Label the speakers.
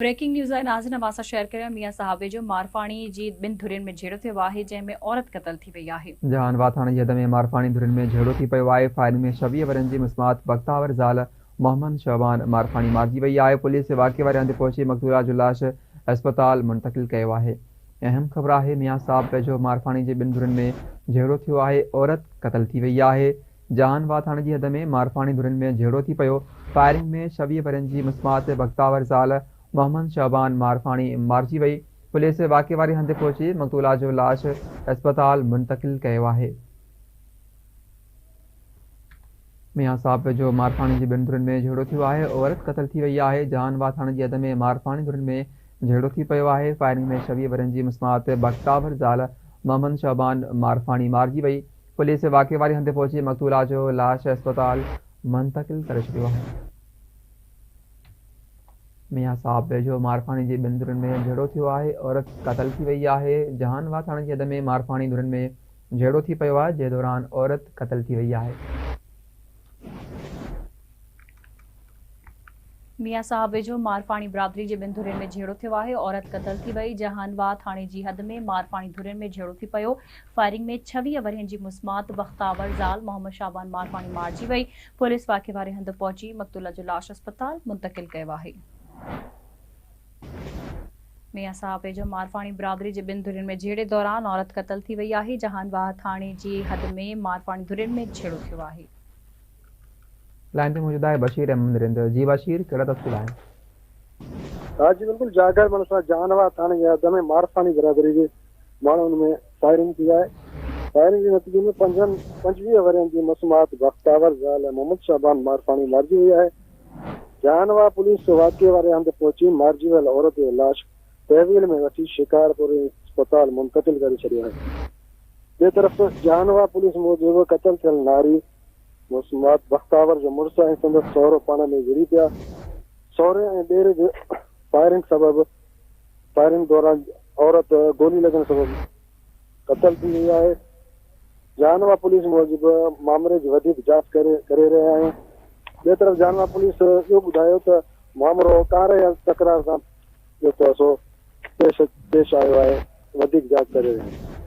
Speaker 1: Breaking news آهي ناظرين اوهان سان شيئر ڪريان ميان صاحب ويجهو مارفاڻي جي ٻن ڌرين ۾ جهيڙو ٿيو آهي جنهن ۾ عورت قتل ٿي وئي آهي.
Speaker 2: جهان واٿاڻي جي حد ۾ مارفاڻي ڌرين ۾ جهيڙو ٿي پيو آهي، فائرنگ ۾ 26 ورهين جي مسمات بختاور زال محمد شعبان مارفاڻي مارجي وئي آهي، پوليس واقعي واري هنڌ پهچي مقتولا جو لاش اسپتال منتقل ڪيو آهي. اهم خبر آهي ميان صاحب ويجهو مارفاڻي جي ٻن ڌرين ۾ جهيڙو ٿيو آهي، عورت قتل ٿي وئي آهي، جهان واهه ٿاڻي جي حد ۾ مارفاڻي ڌرين ۾ جهيڙو ٿي پيو، فائرنگ ۾ 26 ورهين جي مسمات بختاور زال محمد شعبان مارفاڻي مارجي وئي، پوليس واقعي واري هنڌ پهچي مقتولا جو لاش اسپتال منتقل ڪيو آهي. ميان صاحب ويجهو مارفاڻي جي ٻن ڌرين ۾ جهيڙو ٿيو آهي، عورت قتل ٿي وئي آهي، جهان واهه ٿاڻي جي حد ۾ مارفاڻي ڌرين ۾ جهيڙو ٿي پيو آهي، فائرنگ ۾ 26 ورهين جي مسمات بختاور زال محمد شعبان مارفاڻي مارجي وئي، پوليس واقعي واري هنڌ پهچي مقتولا جو لاش اسپتال منتقل ڪري ڇڏيو آهي. ميان صاحب ويجهو مارفاڻي جي ٻن ڌرين ۾ جهيڙو ٿيو آهي، عورت قتل ٿي وئي آهي، جهان واهه ٿاڻي جي حد ۾ مارفاڻي ڌرين ۾ جهيڙو ٿي پيو آهي، جنهن دوران عورت قتل ٿي وئي آهي.
Speaker 1: ميان صاحب ويجهو مارفاڻي برادري جي ٻن ڌرين ۾ جهيڙو ٿيو آهي، عورت قتل ٿي وئي، جهان واهه ٿاڻي جي حد ۾ مارفاڻي ڌرين ۾ جهيڙو ٿي پيو، فائرنگ ۾ 26 ورهين جي مسمات بختاور زال محمد شعبان مارفاڻي مارجي وئي، پوليس واقعي واري هنڌ پهچي مقتولا جو لاش اسپتال منتقل ڪيو آهي. ميان صاحب ويجهو مارفاڻي برادري جي ٻن ڌرين ۾ جهيڙي دوران عورت قتل ٿي وئي آهي، جهان واهه ٿاڻي جي حد ۾ مارفاڻي ڌرين ۾ جهيڙو ٿيو آهي.
Speaker 2: لائين تي موجود آهي بشير احمد رند جي بشير ڪهڙا تفصيل آهن.
Speaker 3: ها جي بلڪل جاگر مڻ سان جهانواهه ٿاڻي جي حد ۾ مارفاڻي برادري جي ماڻهن ۾ فائرنگ ٿي آهي فائرنگ جي نتيجي ۾ پنجن 25 ورهين جي مسمات بختاور زال محمد شعبان مارفاڻي مارجي وئي آهي جهانواهه پوليس واقعي واري هنڌ پهچي مارجي ويل عورت جو لاش تحويل ۾ وٺي شڪارپور اسپتال منتقل ڪري ڇڏيو آهي ٻئي طرف جهانواهه پوليس موجب قتل ٿيل ناري مسمات بختاور جو مڙس ۽ سندس سهرو پاڻ ۾ وڙهي پيا، سهري ۽ ڏير جي فائرنگ سبب فائرنگ دوران عورت گولي لڳڻ سبب قتل ٿي وئي آهي، جهانواهه پوليس موجب مامري جي وڌيڪ جاچ ڪري ڪري رهيا آهيون، ٻئي طرف جهانواهه پوليس اهو ٻڌايو ته مامرو ڪاري تڪرار سان جيڪو آهي سو پيش پيش آيو آهي، وڌيڪ جاچ ڪري رهيا آهيون.